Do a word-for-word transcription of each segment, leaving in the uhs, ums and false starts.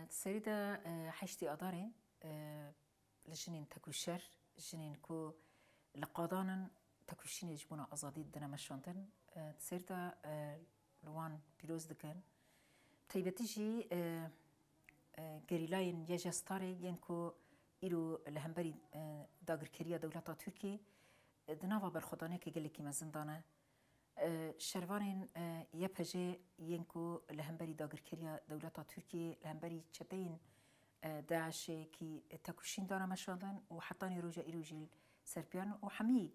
Di serî de e, heştê Adarê e, li jinên tekûşer, jinên ku li qadan in, tekûşînê ji bona azadî dine meşandin. E, di serî de e, li wan pîroz dikin. Taybetî jî e, e, gerîlayên YJA Starê yên ku îro li hemberî e, dagirkeriya dewleta Tirkiyê e, di nava berxwedaniyeke gelekî mezin de ne. E, şervanên e, YPJ yên ku li hemberî dagirkeriya dewleta Tirkiyê, li hemberî çeteyên e, DAIŞê kî tekûşîn dane meşandin û hetanî roja îro jî li ser piyan û hemî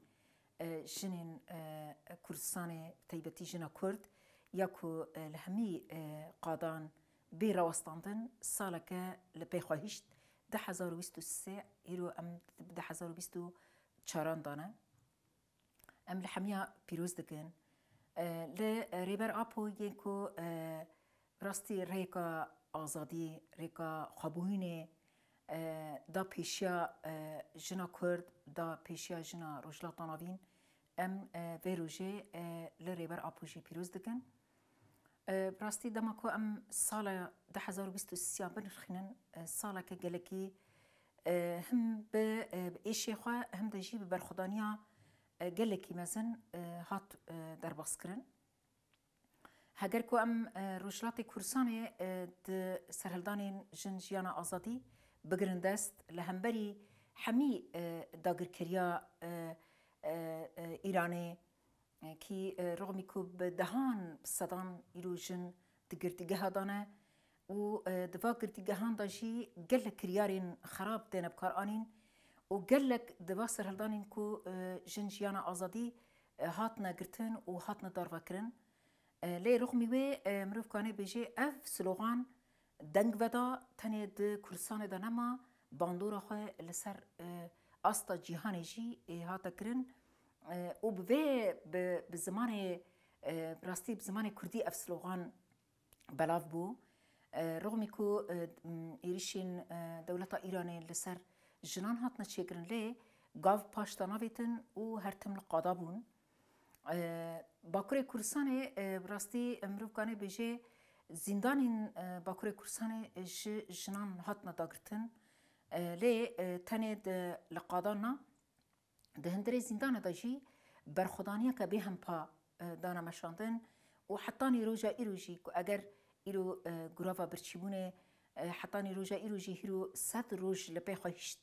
e, jinên e, Kurdistanê, bi taybetî jina Kurd, ya ku e, li hemî e, qadan bê rawestandin, saleke li pê xwe hişt, du hezar û bîst û sê, îro em bi du hezar û bîst û çaran de ne. Em li hemiya pîroz dikin. E, li Rêber Apo yên ku e, rastî rêka azadî, rêka xwebûyînê e, da pêşiya e, jina Kurd, da pêşiya jina Rojhilata Navîn, em e, vê rojê e, li Rêber Apo jî pîroz dikin. E, bi rastî dema ku em sala du hezar û bîst û sê ya binirxînin, e, saleke gelekî e, him bi e, bi êşê xwe, him de jî bi berxwedaniya e, gelekî mezin e, hat e, derbas kirin. Heger ku em e, Rojhilatê Kurdistanê e, di serhildanên Jin Jiyana Azadî bigirin dest, li hemberî hemî e, dagirkeriya e, e, e, Îranê, e, kî e, rixmî ku bi dehan, bi sedan îro jin di girtîgeha de ne û e, di va girtîgehan de jî gelek kiryarên xerab têne bikaranîn û gelek di va serhildanên ku e, Jin Jiyana Azadî e, hatine girtin û hatine darvekirin. E, lê rixmî wê e, mirov kane bêje ev slogan deng veda, tenê di Kurdistanê de nema, bandora xwe li ser e, asta cîhanê jî e, hate kirin. E, û bi vê, bi, bi zimanê e, bi rastî bi zimanê kurdî ev slogan belav bû. E, rixmî ku e, m, êrişên e, dewleta Îranê li ser jinan hatine çêkirin, lê gav paş de navêtin û her tim li qada bûn. E, Bakurê Kurdistanê e, bi rastî mirov kane bêje zîndanên e, Bakurê Kurdistanê ji jinan hatine dagirtin. E, lê e, tenê di li qadan na, di hundirê zîndana de jî berxwedaniyeke bêhempa e, dane meşandin û hetanî roja îro jî ku eger îro e, greva birçîbûnê e, hetanî roja îro jî hîro sed roj li pê xwe hişt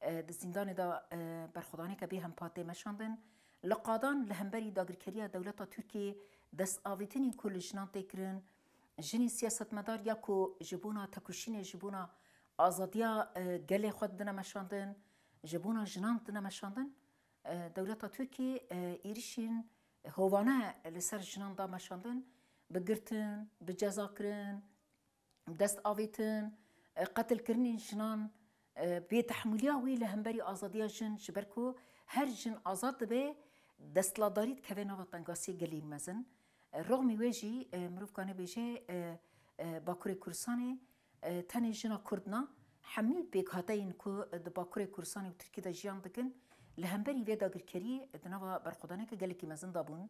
e, di zîndanê de e, berxwedaniyeke bêhempa tê meşandin. Li qadan li hemberî dagirkeriya dewleta Tirkiyê destavêtinên ku li jinan tê kirin, jinên siyasetmedar ya ku ji bona tekoşînê, ji bona azadiya e, gelê xwe didine meşandin, ji bona jinan didine meşandin, e, dewleta Tirkiyê e, êrişên hovane li ser jinan da meşandin, bi girtin, bi cezakirin, dest avêtin, e, qetilkirinên jinan, e, bêtehmûliya wî li hemberî azadiya jin, ji ber ku her jin azad dibe, desthilatdarî dikeve nava tengasiyê gelî mezin. E, rixmî wê jî, e, mirov kane bêje, e, e, Bakurê Kurdistanê, e, tenê jina Kurd na, hemî pêkhateyên ku di Bakurê Kurdistanê û Tirkî de jiyan dikin, li hemberî vê dagirkeriyê di nava berxwedaneke gelekî mezin de bûn.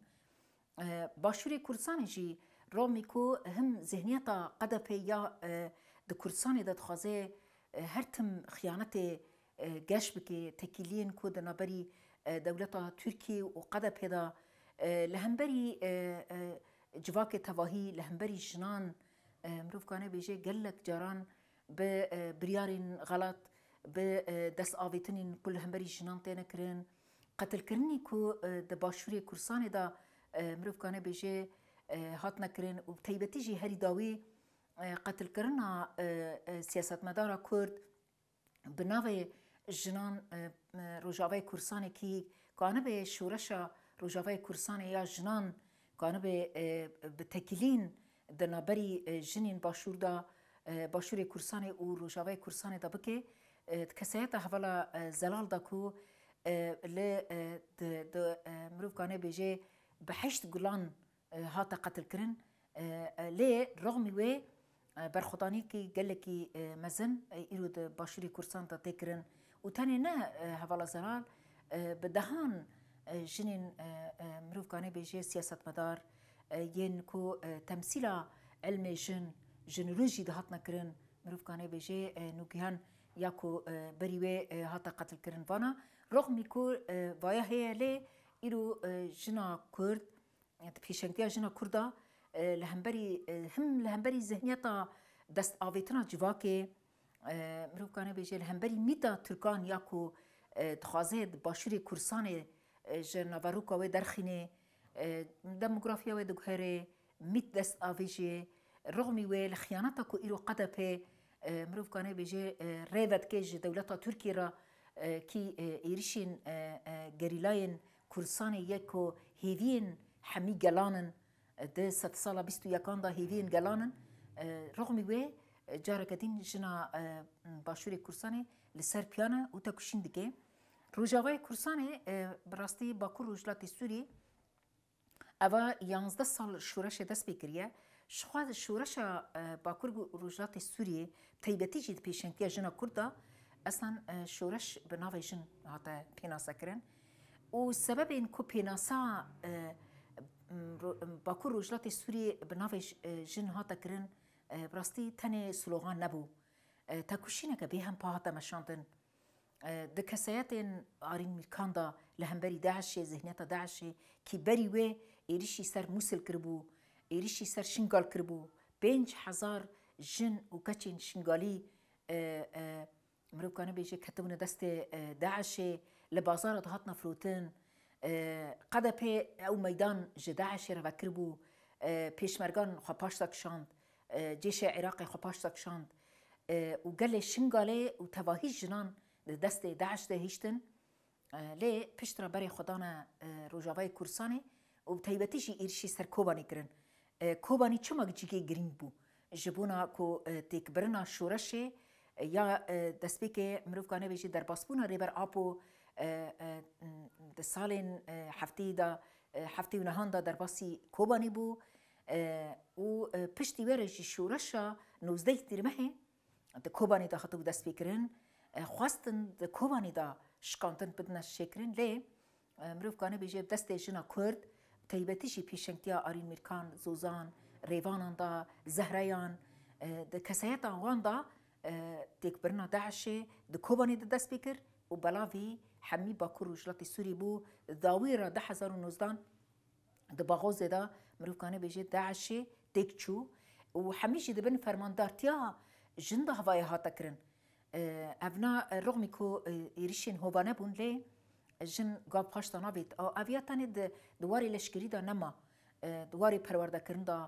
E, Başûrê Kurdistanê jî romî ku him zihniyeta Q D P ya e, di Kurdistanê de dixwaze e, her tim xiyanetê e, geş bike, tekîliyên ku di naberî e, dewleta Tirkî û Q D P de e, li hemberî e, e, civakê tevahî, li hemberî jinan e, mirov kane bêje gelek caran bi e, biryarên xelat, bi e, destavêtinên ku li hemberî jinan têne kirin, qetilkirinî ku e, di Başûrê Kurdistanê de e, mirov kane bêje e, hatine kirin û bi taybetî jî herî dawî e, qetilkirina e, e, siyasetmedara Kurd bi navê jinan e, e, Rojavayê Kurdistanê kî kanibe şoreşa Rojavayê Kurdistanê ya jinan kanibe e, bi tekîlîn di naberî e, jinên Başûr de e, Başûrê Kurdistanê û Rojavayê Kurdistanê de bike, e, di kesayeta hevala e, Zelal de ku e, li e, di, di e, mirov kane bêje bi heşt gulan e, hate qetilkirin. E, e, lê rexmî wê e, berxwedaniyekî gelekî e, mezin e, îro di Başûrê Kurdistanê de tê kirin û tenê ne e, hevala Zelal, e, bi dehan e, jinên e, e, mirov kane bêje siyasetmedar e, yên ku e, temsîla ilmê jin, jinirû jî dihatine kirin, Mirov kanê bêjê, e, nûgihan ya ku, e, berî wê, e, hate qetilkirin vana. Roxmî ku, e, vaya heye lê îro, e, jina Kurd, e, di pêşengtiya jina Kurda, e, li hemberî, e, him li hemberî zihniyeta destavêtina civakê, e, mirov kanê bêjê li hemberî mîta Tirkan ya ku, e, dixwaze di başûrê Kurdistanê, e, ji naveroka wê derxînê, e, demografiya wê diguherê, mît destavêjê, roxmî wê li xiyaneta ku îro K D P, e, mirov kanê bêjê, e, rê vedike ji dewleta Tirkiyê re, e, kî, e, êrişên, e, e, gerîlayên Kurdistanê ye ku hêviyên hemî gelan in, e, di sedsala bîst û yekan de hêviyên gelan in, e, roxmî wê, e, careke din jina, e, başûrê Kurdistanê li ser piyan e û tekuşîn dike. Rojavayê Kurdistanê, e, bi rastî Bakur Rojhilatê Sûriyê, eva yanzdeh sal şoreşê dest pê kiriye. Ji xwe şoreşa, e, Bakur Rojhilatê Sûriyê, bi taybetî jî di pêşengtiya jina Kurd de, eslan, e, şoreş bi navê jin hate pênasekirin. Û sebebên ku pênasa, e, ro-, Bakur Rojhilatê Sûriyê bi navê j-, e, jin hate kirin, e, bi rastî tenê slogan nebû. E, tekuşîneke bêhempa hate meşandin. E, di kesayetên Arîn Mîrkan de li hemberî DAIŞê, zihniyeta DAIŞê, kî berî wê êrişî ser Mûsil kiribû, êrişî ser Şingal kiribû, pênc hezar jin û keçên Şingalî, e, e, mirov kane bêje ketibûne destê, e, DAIŞê, li bazara de hatine firotin. E, K D P ew meydan ji DAIŞê re vekiribû, e, pêşmergan xwe paş de kişand, e, cêşê Iraqê xwe paş de kişand, e, û gelê Şingalê û tevahî jinan di destê DAIŞ de hiştin. E, lê pişt re berê xwe dane, e, Rojavayê Kurdistanê û bi taybetî jî êrişî ser Kobanê kirin. E, Kobanî çima cîgê girîng bû? Ji bona ku, e, têkbirina şoreşê, e, ya, e, destpêkê mirov kane bêjî derbasbûna Rêber Apo, e, e, di salên, e, hefteyê de, e, heftê û nehan de derbasî Kobanê bû, e, û, e, piştî wê re jî şoreşa nozdeh Tîrmehê di Kobanê de hatibû destpêkirin. E, xwestin di Kobanê de şikantin bidine şêkirin, lê, e, mirov kane bêje bi destê jina Kurd, bi taybetî jî pêşengtiya Arîn Mîrkan, Zozan, Rêvanan de, Zehreyan, e, di kesayeta wan de, e, têkbirina DAIŞê di Kobanê de dest pê kir û belavî hemî Bakur Rojhilatê Sûriyê bû. Dawî re du hezar û nozdan di Baxozê de mirov kane bêje DAIŞê têk çû û hemî jî di bin fermandartiya jin de hevayê hate kirin. E, evna, e, rixmî ku, e, êrişên hovane bûn, lê jin gav paş de navêt. A, ev ya tenê di, di warê leşkerî de nema. E, di warê perwerdekirin de,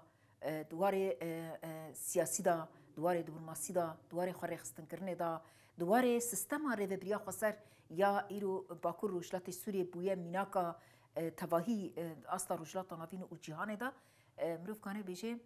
e, di warê, e, e, siyasî de, di warê diplomasî de, di warê xwe rêxistinkirinê de, di warê sistema rêvebiriya xweser ya îro Bakur Rojhilatê Sûriyê bûye mînaka, e, tevahî, e, asta Rojhilata Navîn û cîhanê de, e, mirov kane bêje,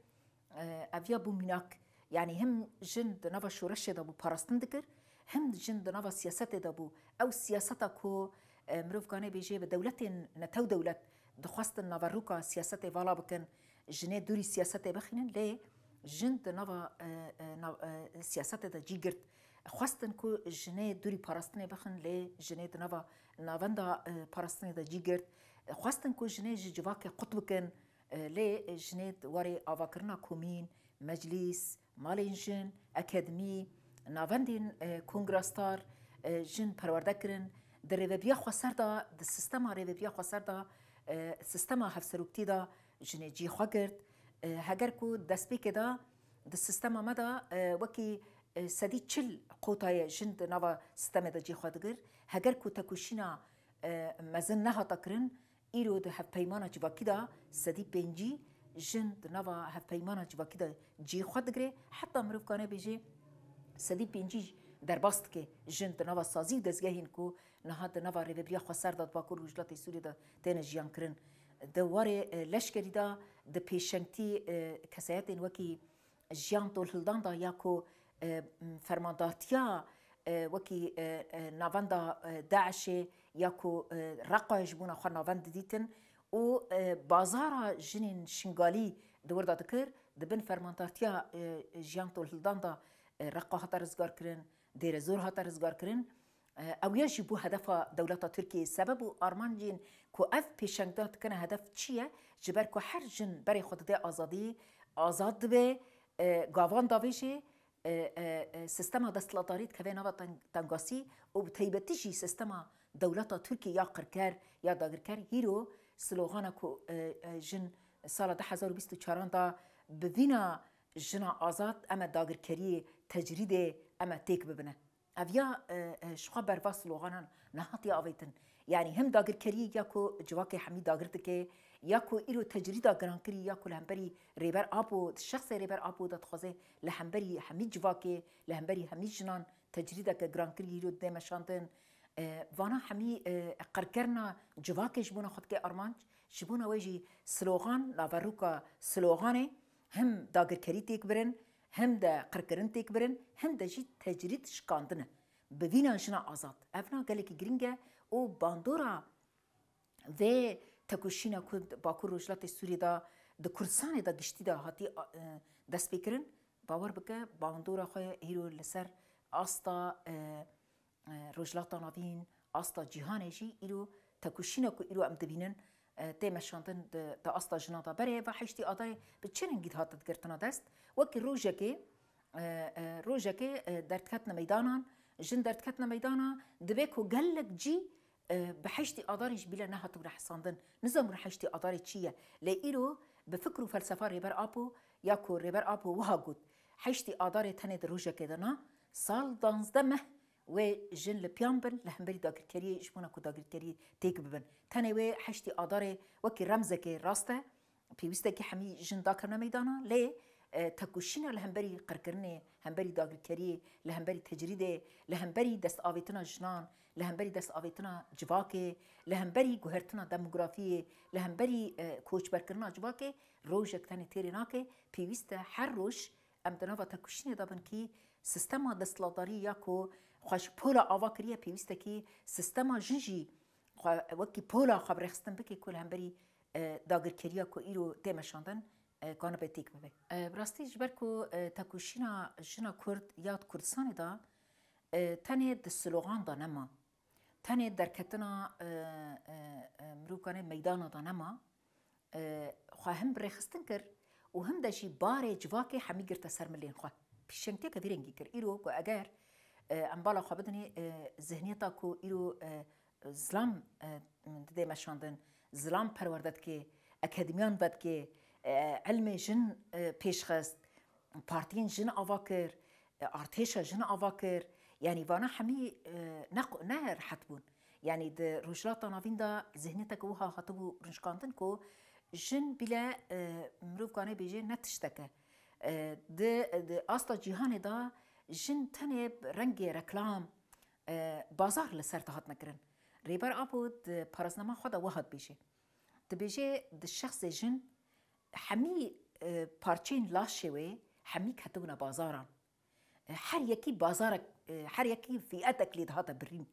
e, ev ya bû mînak. Yanî him jin di nava şoreşê de bû parastin dikir, him jin di nava siyasetê de bû. Ew siyaseta ku, e, mirov kane bêje bi dewletên netew dewlet dixwestin naveroka siyasetê vala bikin, jinê dûrî siyasetê bixînin, lê jin di nava, e, e, nav-, e, siyasetê de cî girt. Xwestin ku jinê dûrî parastinê bixin, lê jinê di nava navenda, e, parastinê de cî girt. Xwestin ku jinê ji civakê qut bikin, e, lê jinê di warê avakirina komîn, meclîs, malên jin, akademî, navendên, e, kongrastar, e, jin perwerde kirin. Di rêvebiriya xweser de, di sistema rêvebiriya xweser de, e, sistema hevseroktî de jinê cî xwe girt. E, heger ku destpêkê de di sistema me de, e, wekî, e, sedî çil qota ye jin di nava sistemê de cî xwe digir. Heger ku tekoşîna, e, mezin nehata kirin, îro di hevpeymana civakî de sedî pêncî jin di nava hevpeymana civakî de cî xwe digire. Heta mirov kane bêje sedî pêncî derbas dike jin di nava sazî û dezgehên ku niha di nava rêvebiriya xweser de di Bakur Rojhilatê Sûriyê de têne jiyan kirin. Di warê, e, leşkerî de, di pêşengtî, e, kesayetên wekî Jiyan Tolhildan de ya ku, e, fermandartiya, e, wekî, e, e, navenda, e, DAIŞê ya ku, e, Reqayê ji bona xwe navend didîtin û, e, bazara jinên Şingalî di wir de dikir, di bin fermandartiya, e, Jiyan Tolhildan de, e, Reqa hate rizgar kirin, Dêrezor hate rizgar kirin. E, ew ya jî bû hedefa dewleta Tirkiyeyê. Sebeb û armancên ku ev pêşengda dikine hedef çi ye? Ji ber ku her jin berê xwe dide azadiyê, azad dibe, e, gavan davêjê, e, e, e, sistema desthilatdarî dikeve nava teng-, tengasî û bi taybetî jî sistema dewleta Tirkiyê ya qirker, ya dagirker, hîro slogana ku, e, e, jin sala du hezar û bîst û çaran da bi vîna jina azad em e dagirkeriyê, tecrîdê em e têk bibine. Ev ya, e, e, ji xwe berva sloganan nehatiye avêtin. Yanî him dagirkeriyê ya ku civakê hemî dagir dike, ya ku îro tecrîda girankirî ya ku li hemberî Rêber Apo, di şexsê Rêber Apo de dixwaze li hemberî hemî civakê, li hemberî hemî jinan tecrîdeke girankirî îro dide meşandin. E, vana hemî, e, qirkerina civakê ji bona xwe dike armanc, ji bona wê jî slogan, naveroka sloganê him dagirkerî têk birin, him de qirkirin têk birin, him de jî tecrîd şikandin e. Bi vîna jina azad. Evna gelekî girîng e û bandora vê tekoşîna ku di Bakur Rojhilatê Sûriyê de, di Kurdistanê de giştî de hatî, e, destpêkirin, bawer bike, bandora xwe hîro li ser asta, e, e, Rojhilata Navîn, asta cîhanê jî îro tekoşîna ku îro em dibînin, e, tê meşandin di, di asta jinan de. Berê va heştê Adarê bi çi rengî dihate digirtina dest? Wekî rojekê, e, e, rojekê, e, derdiketine meydanan, jin derdiketine meydana, dibe ku gelek cî, e, bi heştê Adarê ji bîle nehatibûne hesandin. Nizanbûne heştê Adarê çi ye. Lê îro bi fikr û felsefa Rêber Apo, ya ku Rêber Apo wiha got, heştê Adarê tenê di rojekê de na, sal danzdeh meh wê jin li piyan bin, li hemberî dagirkeriyê, ji bona ku dagirkeriyê têk bibin. Tenê wê heştê Adarê wekî remzekê rast e, pêwîstekî hemî jin dakevne meydana, lê, e, tekoşîna li hemberî qirkirinê, hemberî dagirkeriyê, li hemberî tecrîdê, li hemberî destavêtina jinan, li hemberî destavêtina civakê, li hemberî guhertina demografiyê, li hemberî, e, koçberkirina civakê rojek tenê têrê nake, pêwîst e her roj em di nava tekoşînê de bin kî sistema desthilatdarî ya ku xwe ji pola ava kiriye, pêwîstekî sistema jin jî xwe wekî pola xwe bi rêxistin bike ku li hemberî, e, dagirkeriya ku îro tê meşandin, e, kanibe têk bibe. E, bi rastî ji ber ku, e, tekoşîna jina Kurd ya di Kurdistanê de, e, tenê di slogan de nema, tenê derketina, e, e, e, mirovkanê meydana de nema, e, xwe him bi rêxistin kir û him de jî barê civakê hemî girte ser milên xwe. Pêşengtiyeke vî rengî kir. Îro ku eger, e, em bala xwe bidinê, e, zihniyeta ku îro, e, zilam, e, didê meşandin, zilam perwerde dike, akademiyan vedike, e, ilmê jin, e, pêşxist, partiyên jin ava kir, e, artêşa jin ava kir. Yanî vana hemî, e, ne, ne rehet bûn. Yanî di Rojhilata Navîn de zihniyeteke wiha hatibû rinşkandin ku jin bîle, e, mirov kanê bêje ne tişteke. E, di, di asta cîhanê de jin tenê rengê reklam, e, bazar li ser dihatine kirin. Rêber Apo di paraznama xwe de wiha dibêje. Dibêje di şexsê jin hemî, e, parçeyên laşê wê hemî ketibûne bazaran. E, her yekî bazarek, e, her yekî fîetek lê dihate birîn.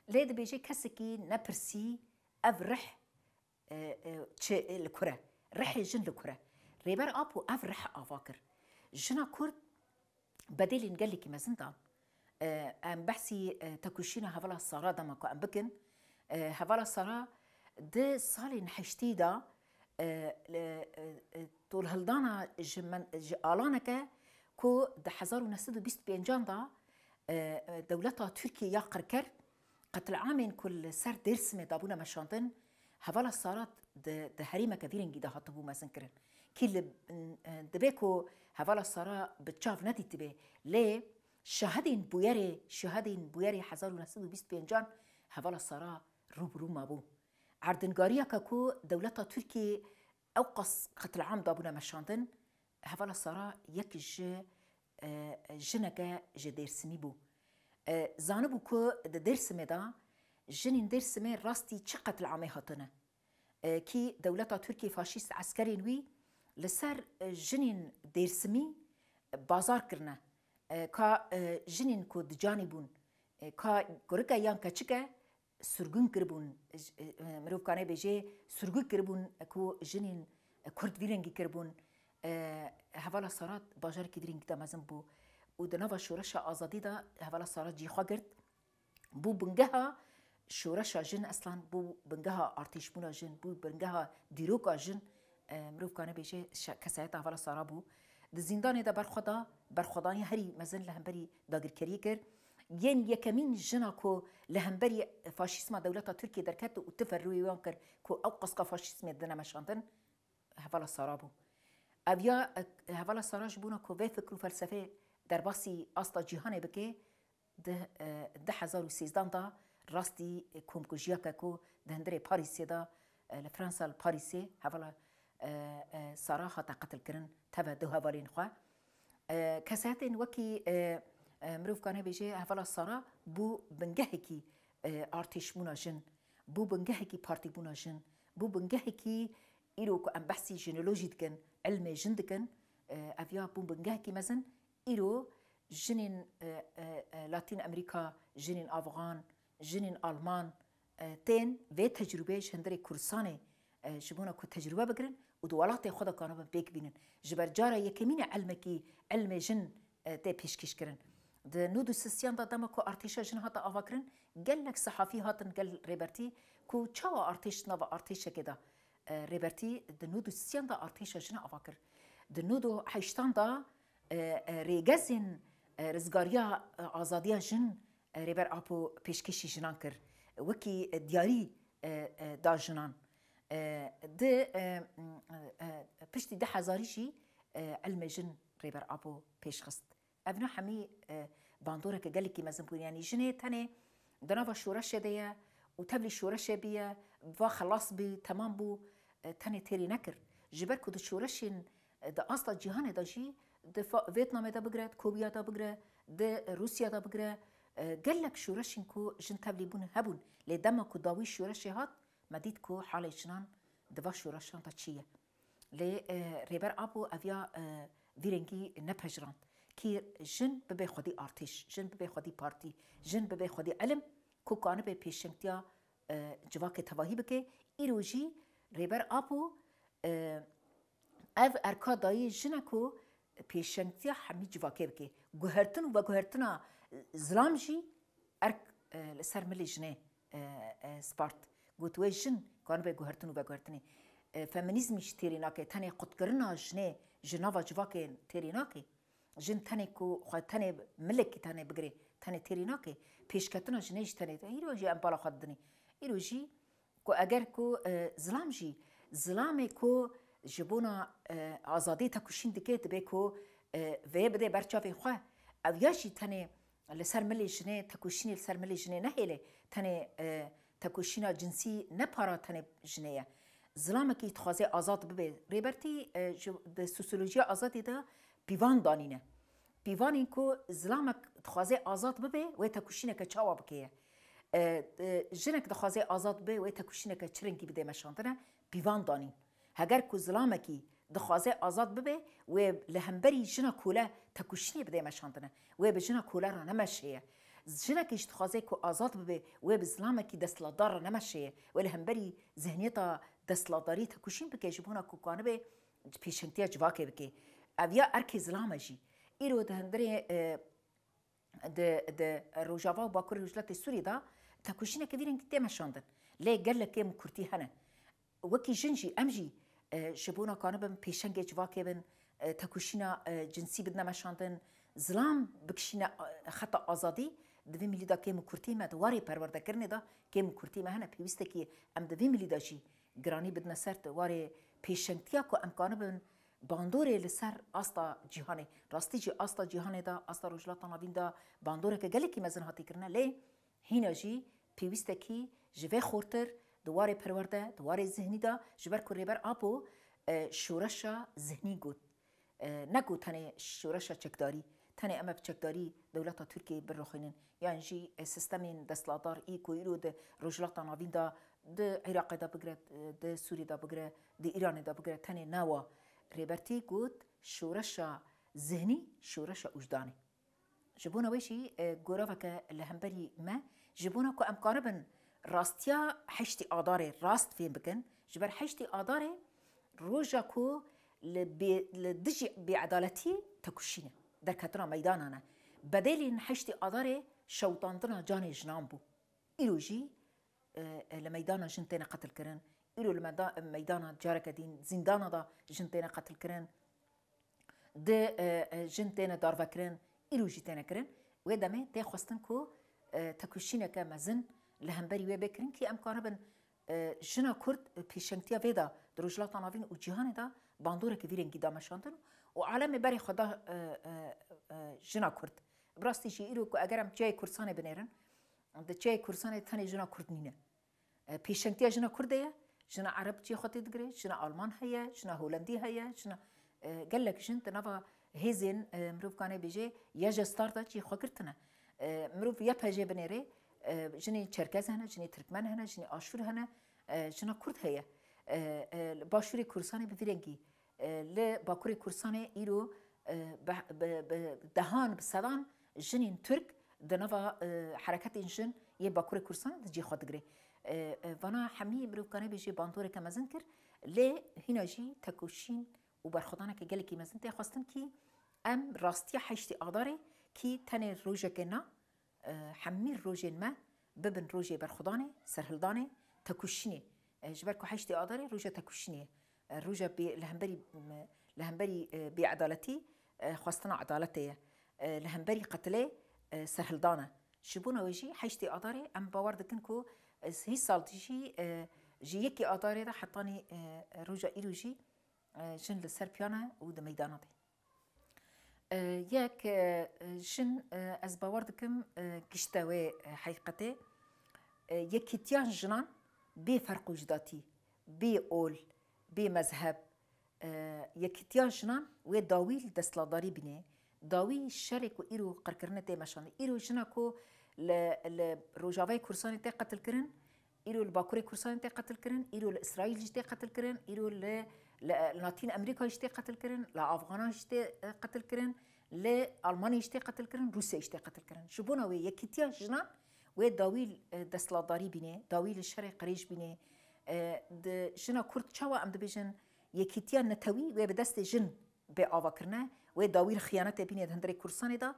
Lê dibêje kesekî nepirsî ev rih, e, e, çi, e, li kur e? Rihê jin li kur e? Rêber Apo ev rih ava kir. Jina Kurd bedêlên gelekî mezin dan. E, em behsî, e, tekoşîna hevala Sara dema ku em bikin. E, hevala Sara di salên heştê de, e, li, e, e, tolhildana ji men-, ji alaneke ku di hezar û neh sed û bîst û pêncan de, e, e, dewleta Tirkiyê ya qirker qetilamên ku li ser Dêrsimê dabûne meşandin, hevala Sara di, di herêmeke vî rengî de hatibû mezinkirin. Kî li, e, dibe ku hevala Sara bi çav nedîtibe, lê şahidên bûyerê, şahidên bûyerê hezar û neh sed û bîst û pêncan hevala Sara rû bi rû mabû. Erdingariyeke ku dewleta Tirkiyê ewqas qetilam dabûne meşandin, hevala Sara yek ji, e, jineke ji Dêrsimî bû. E, zanibû ku di Dêrsimê de jinên Dêrsimê rastî çi qetilamê hatine. E, kî dewleta Tirkiyê faşîst eskerên wî li ser, e, jinên Dêrsimî bazar kirine. E, ka, e, jinên ku dicanî bûn, e, ka kurike yan keçike, sirgûn kiribûn, j-, e, e, mirov kane bêje, sirgû kiribûn ku jinên, e, Kurd vî rengî kiribûn. E, hevala Sara bajarekî vî rengî de mezin bû û di nava şoreşa azadî de hevala Sara cî xwe girt. Bû bingeha şoreşa jin eslan, bû bingeha artêşbûna jin, bû bingeha dîroka jin. E, mirov kane bêje şe-, kesayeta hevala Sara bû. Di zîndanê de berxwe da, berxwedanî herî mezin li hemberî dagirkeriyê kir. Yên yekemîn jina ku li hemberî faşîzma dewleta Tirkiyê derket û tifê rûyê wan kir ku ew qasqa faşîzmê dine meşandin, hevala Sara bû. Ev ya, e, hevala Sara ji bona ku vê fikr û felsefê derbasî asta cîhanê bike, di, e, du hezar û sêzdan de rastî komkujiyeke ku di hundirê Parîsê de, e, li Fransa li Parîsê hevala, e, e, Sara hate qetilkirin teve du hevalên xwe. E, kesayetên wekî, e, e, mirov kane bêje hevala Sara bû bingehekî, e, artêşbûna jin, bû bingehekî partîbûna jin, bû bingehekî îro ku em behsî jinolojî dikin, ilmê jin dikin, e, ev ya bû bingehekî mezin. Îro jinên, e, e, e, Latîn Amerîka, jinên Afxan, jinên Alman, e, tên vê tecrûbeyê ji hundirê Kurdistanê, e, ji bona ku tecrûbe bigirin û di welatê xwe de kanibin pêk bînin. Ji ber cara yekemîn e ilmekî, ilmê jin, e, tê pêşkêş kirin. Di nod û sisiyan de dema ku artêşa jin hate avakirin, gelek sehafî hatin gel Rêbertî ku çawa artêş di nava artêşekê de, e, Rêbertî di nod û sisiyan de artêşa jin ava kir. Di nod û heştan de, e, e, rêgezên, e, rizgariya, e, azadiya jin, e, Rêber Apo pêşkêşî jinan kir. Wekî, e, diyarî, e, e, da jinan. E, di, e, m, e, e, piştî du hezarî jî, e, ilmê jin Rêber Apo pêş xist. Ev ne hemî, e, bandoreke gelekî mezin bûn. Yanî jinê tenê di nava şoreşê de ye û tevlî şoreşê bûye, va xelas bû, temam bû, e, tenê têrî nekir. Ji ber ku di şoreşên, e, di asta cîhanê de jî, di fa-, Vêtnamê de bigire, di Kobiya de bigire, di Rûsya de bigire, e, gelek şoreşên ku jin tevlî bûn hebûn. Lê dema ku dawî şoreşê hat, me dît ku halê jinan di va şoreşan de çi ye. Lê, e, Rêber Apo ev ya, e, vî rengî nepejirand. Kî jin bibe xwedî artêş, jin bibe xwedî partî, jin bibe xwedî ilim, ku kanibe pêşengtiya, e, civakê tevahî bike. Îro jî Rêber Apo, e, ev erka dayî jine ku pêşengtiya hemî civakê bike. Guhertin û veguhertina zilam jî erk, e, li ser milê jinê, e, e, spart. Got, wê jin kanibe guhertin û veguhertinê. E, feminîzmî jî têrê nake, tenê qutkirina jinê ji nava civakê têrê nake. Jin tenê ku xwe tenê milekî tenê bigirê, tenê têrê nake. Pêşketina jinê jî tenê, îro jî em bala xwe didinê. Îro jî ku eger ku, e, zilam jî, zilamê ku ji bona, e, azadiyê tekoşîn dike, dibe ku, e, vê bide ber çavê xwe. Ev ya jî tenê li ser milê jinê, tekoşînê li ser milê jinê nehêle, tenê, e, tekoşîna cinsî ne para tenê jinê ye. Zilamekî dixwaze azad bibe. Rêbertî, e, ji, di sosyolojiya azadî de pîvan danîne. Pîvanên ku zilamek dixwaze azad bibe, wê tekoşîneke çawa bike ye? E, e, jinek dixwaze azad bibe, wê tekoşîneke çi rengî bide meşandine? Pîvan danîn. Heger ku zilamekî dixwaze azad bibe, wê li hemberî jina kole tekoşînê bide meşandine. Wê bi jina kole re nemeşeye. Jinekî jî dixwaze ku azad bibe, wê bi zilamekî desthilatdar re nemeşeye. Wê li hemberî zihniyeta desthilatdarî tekoşîn bike, ji bona ku kanibe pêşengtiya civakê bike. Ev ya erkê zilame jî. Îro di hundirê, e, di, di Rojava û Bakurê Rojhilatê Sûriyê de tekoşîneke vî rengî tê meşandin. Lê gelek kêm û kurtî hene. Wekî jin jî, em jî, e, ji bona kanibin pêşengê civakê bin, e, tekoşîna, e, cinsî bidine meşandin, zilam bikişîne, e, xeta azadî, di vî milî de kêm û kurtî me, di warê perwerdekirinê de kêm û kurtî me hene. Pêwîstekî em di vî milî de jî giranî bidine ser, di warê pêşengtiya ku em kanibin bandorê li ser asta cîhanê. Rastî jî asta cîhanê de, asta Rojhilata Navîn de bandoreke gelekî mezin hatî kirine, lê hîna jî pêwîstekî ji vê xortir di warê perwerde, di warê zihnî de, ji ber ku Rêber Apo, e, şoreşa zihnî got. E, ne ku tenê şoreşa çekdarî, tenê em ê bi çekdarî dewleta Tirkiyeyê biroxînin, yan jî, e, sistemên desthilatdar î ku îro di Rojhilata Navîn de, di Iraqê de bigire, e, di Sûriyê de bigire, di Îranê de bigire, tenê ne wa. Rêbertî got, şoreşa zihnî, şoreşa wijdanê. Ji bona wê jî, e, goraveke li hemberî me, ji bona ku em karibin rastiya heştê Adarê rast fêm bikin, ji ber heştê Adarê roja ku li bê-, li dijî bêedaletî tekoşîn e, derketina meydanan e. Bedelên heştê Adarê şewitandina canê jinan bû. Îro jî, e, e, li meydana jin têne qetilkirin. Îro li meda-, meydana careke din zîndana da jin têne qetilkirin. di, e, e, jin têne darvekirin, îro jî têne kirin. Wê demê tê xwestin ku, e, tekoşîneke mezin li hemberî wê bê kirin kî em karibin, e, jina Kurd, e, pêşengtiya vê de di Rojhilata Navîn û cîhanê de bandoreke vî rengî da meşandin û alemê berê xwe da, e, e, e, jina Kurd. Bi rastî jî îro ku eger em çiyayê Kurdistanê binêrin, di çiyayê Kurdistanê tenê jina Kurd nîne. E, pêşengtiya jina Kurd de ye, jina Ereb cihê xwe tê digire, jina Alman heye, jina Holandî heye, jina, e, gelek jin di nava hêzên, e, mirov kanê bêje YJA Star de cihê xwe girtine. E, mirov YPJ binêrê, e, jinê Çerkez hene, jinê Tirkmen hene, jinê Aşûr hene, e, jina Kurd heye. E, e, li Başûrê Kurdistanê bi vî rengî, e, li Bakurê Kurdistanê îro, e, bi, bi, bi dehan, bi sedan jinên Tirk di nava, e, hereketên jin yê Bakurê Kurdistanê di cî xwe digire. E, e, vana hemî mirov kanê bêje bandoreke mezin kir, lê hîna jî tekoşîn û berxwedaneke gelekî mezin tê xwestin kî em rastiya heştê Adarê kî tenê rojeke na, e, hemî rojên me bibin rojê berxwedanê, serhildanê, tekoşînê. E, ji ber ku heştê Adarê roja tekoşînê ye. E, roja bê-, li hemberî, m-, li hemberî, e, bêedaletî, e, xwestina edaletê ye. E, li hemberî qetilê, e, serhildan e. Ji bona wê jî heştê Adarê em bawer dikin ku, e, hî sal jî, e, ji yekê Adarê de hetanî, e, roja îro jî, e, jin li ser piyan e û di meydana de. E, yek, e, jin, e, ez bawer dikim, e, gişte wê, e, heqîqetê, e, yekîtiya jinan bê ferq û cudatî, bê ol, bê mezheb, e, yekîtiya jinan wê dawî li desthilatdarî bîne, dawî şerê ku îro qirkirinê tê meşandin. Îro jina ku li, li Rojavayê Kurdistanê tê qetilkirin, îro li Bakurê Kurdistanê tê qetilkirin, îro li Îsraîl jî tê qetilkirin, îro li, li, li Latîn Amerîka jî tê qetilkirin, li Afxanan jî tê, e, qetilkirin, li Almanyayê jî tê qetilkirin, Rûsyayê jî tê qetilkirin. Ji bona wê yekîtiya jinan wê dawî, e, desthilatdarî bîne, dawî li şerê qirêj bîne. E, di jina Kurd çawa em dibêjin yekîtiya netewî wê bi destê jin bê avakirine, wê dawî li xiyanetê bîne di hundirê Kurdistanê de,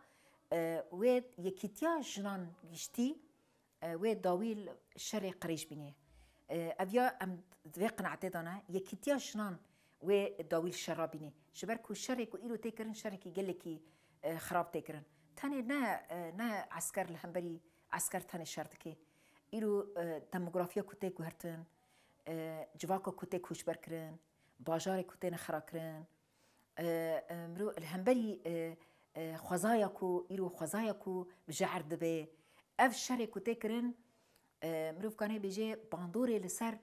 e, wê yekîtiya jinan giştî, e, wê dawî li şerê qirêj bîne. E, ev ya em di vê qenaetê de ne, yekîtiya jinan wê dawî li şera bîne. Ji ber ku şerê ku îro tê kirin, şerekî gelekî, e, xirab tê kirin. Tenê ne, e, ne esker li hemberî esker tenê şer dike. Îro, e, demografiya ku tê guhertin, e, civaka ku tê koçber kirin, bajarê ku têne xira kirin, e, e, mirov li hemberî, e, e, xwezaya ku, îro xwezaya ku bi jehr dibe, ev şerê ku tê kirin, e, mirov kanê bêje bandorê li ser,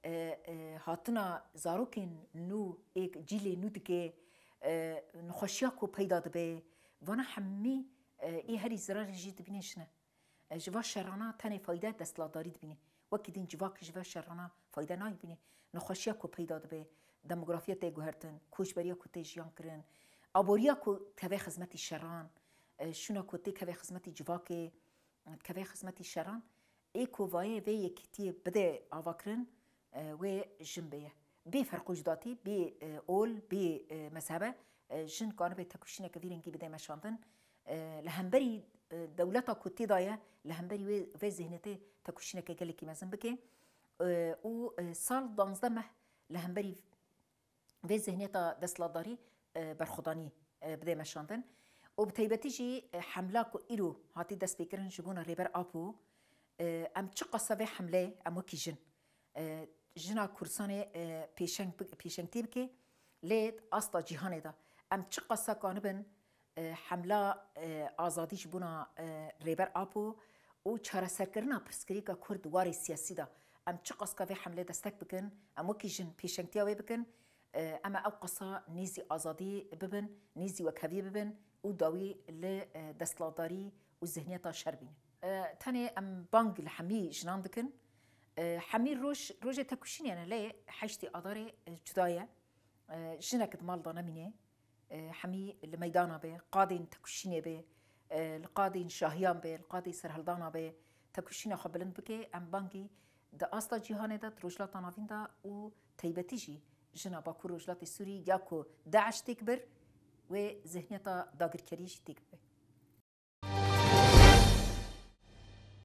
e, e, hatina zarokên nû ê cîlê nû dike, e, nexweşiya ku peyda dibe, vana hemî, e, ê herî zirarê jî dibîne jin e. E, ji va şerana tenê fayde desthilatdarî dibîne. Wekî din civak ji va şerana fayde nayê bîne. Nexweşiya ku peyda dibe, demografiya tê guhertin, koçberiya ku tê jiyan kirin, aboriya ku keve xizmetî şeran, e, şûna ku tê keve xizmetî civakê, e, keve xizmetî şeran, ê ku vayê vê yekîtiyê bide avakirin, e, wê jin bê ye. Bê ferq û cudatî, bê, e, ol, bê, e, mezhebe, e, jin kanibe tekoşîneke vî rengî bide meşandin. E, li hemberî, e, dewleta ku tê de ye, li hemberî wê, vê zihniyetê tekoşîneke gelekî mezin bike. E, û, e, sal danzdeh meh li hemberî vê zihniyeta desthilatdarî, e, berxwedanî, e, bide meşandin. Û bi taybetî jî, e, hemla ku îro hatî destpêkirin ji bona Rêber Apo, e, em çiqasa vê hemleyê em wekî jin, e, jina Kurdistanê, e, pêşeng bi-, pêşengtî bike, lê asta cîhanê de em çiqasa kanibin, e, hemla, e, azadî ji bona, e, Rêber Apo û çareserkirina pirsgirêka Kurd di warê siyasî de em çiqaska vê hemlê destek bikin, em wekî jin pêşengtiya wê bikin, e, em ê ew qasa nêzî azadî bibin, nêzî wekheviyê bibin û dawî li, e, desthilatdarî û zihniyeta şer bînin. E, tenê em bang li hemî jinan dikin. E, hemî roj, rojê tekoşînê ne, lê heştê Adarê, e, cuda ye. E, jinek di mal de nemîne. E, hemî li meydana be, qadên tekoşînê be, e, li qadên şahiyan be, li qadê serhildana be, tekoşîna xwe bilind bike, em bangî di asta cîhanê de, di Rojhilata Navîn de û taybetî jî jina Bakur Rojhilatê Sûrî ya ku DAIŞ têk bir, wê zihniyeta dagirkeriyê jî têk bibe.